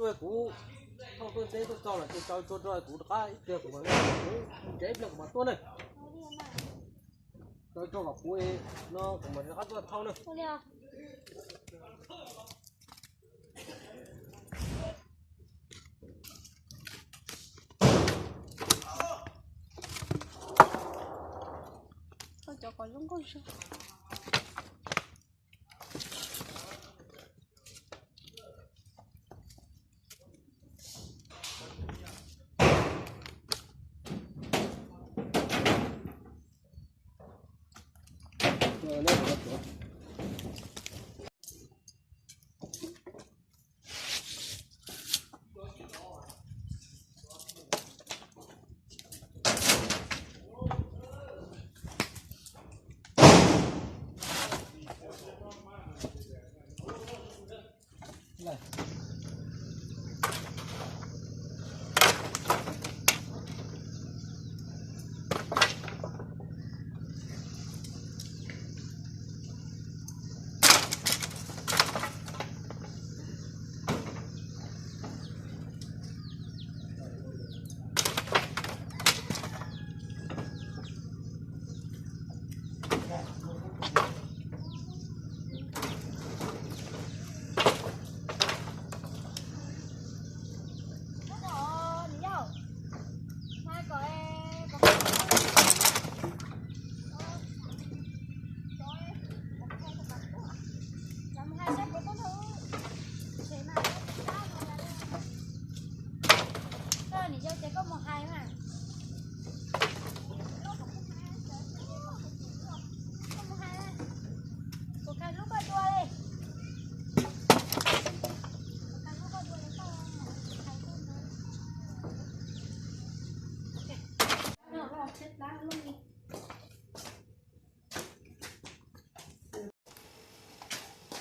Kuv thauj tuaj nteb tuaj txog los ces tsaws tsua rau kuv rov qab ib pliag kuv mam, kuv tsev ib pliag kuv mam tuaj na. Tsaws tsua kom puv no kuv mam rov qab tuaj thauj na. Thauj cov kom zoo nkauj zog.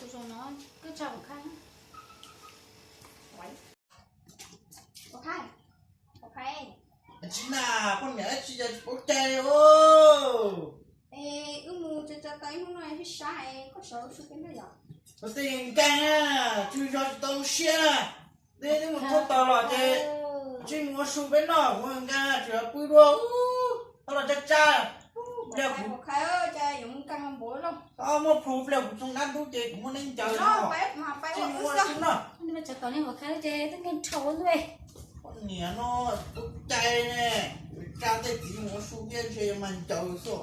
Tus zaum no koj tsa ua khaib. Ua khaib, ua khaib. Tsis na, poj niam ib tsis yog tsis paub cai os. Es wb mus tsa tsa tau ib hnub no thiaj sab es koj sawv ua su peb noj yom. Koj tej nkeeg na, tsis yog tsis tau siab na. Neb twb mus thauj tau los ces tsis mus ua su peb noj, kuv nkeeg tsis yog pw dua. Tau los tsa tsa. Pliag kuv, muaj plhus pliag kuv txog nab ntub ces kuv muaj neb ncaws no. Tsis mus ua su no. Poj niam no tub cai ne, tsa tej txiv mus ua su thiab ntshe yuav mas ncaws xwb.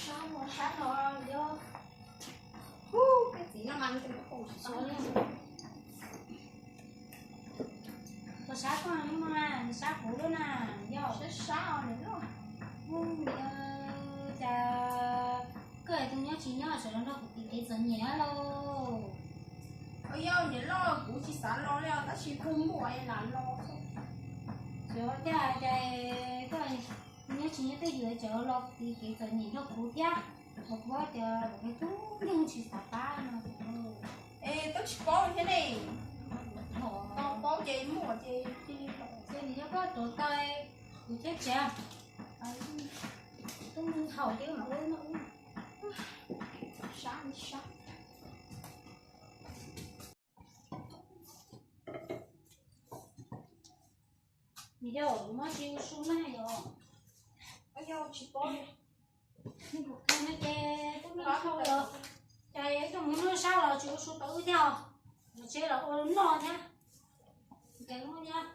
Sab no, sab no, tej txiv no mas nws tus xov li. Tus sab koj no mas sab kuv lub na, yog sab sab os nws loj. Yog cas koj tus nyob tsis nyob sawv los nrog kuv tiv kev txom nyem lauj? Yog niam loj kuv tsis xav los li os, tab sis kuv muaj lam los. Xyov cas cas koj nyob tsis nyob twj ywm ces los tiv kev txom nyem nrog kuv thiab. Kuv cov tub nkeeg tsis xav pab no. Es twb tsis paub thiab ne. Tau paub ces muaj ces cia li los. Ces nws yog koj tuav taws kuv thiab tsev. Tub nkeeg thaum ces mam ua no. Sab li sab. Yog kuv muab tsis ua su na yog. Yog tsis paub. Kuv qhia no ces tub nkeeg thaum los, ces coj mus noj sab los tsis ua su tau wb thiab os. Los tsev los ua noj thiab. Ces muab thiab.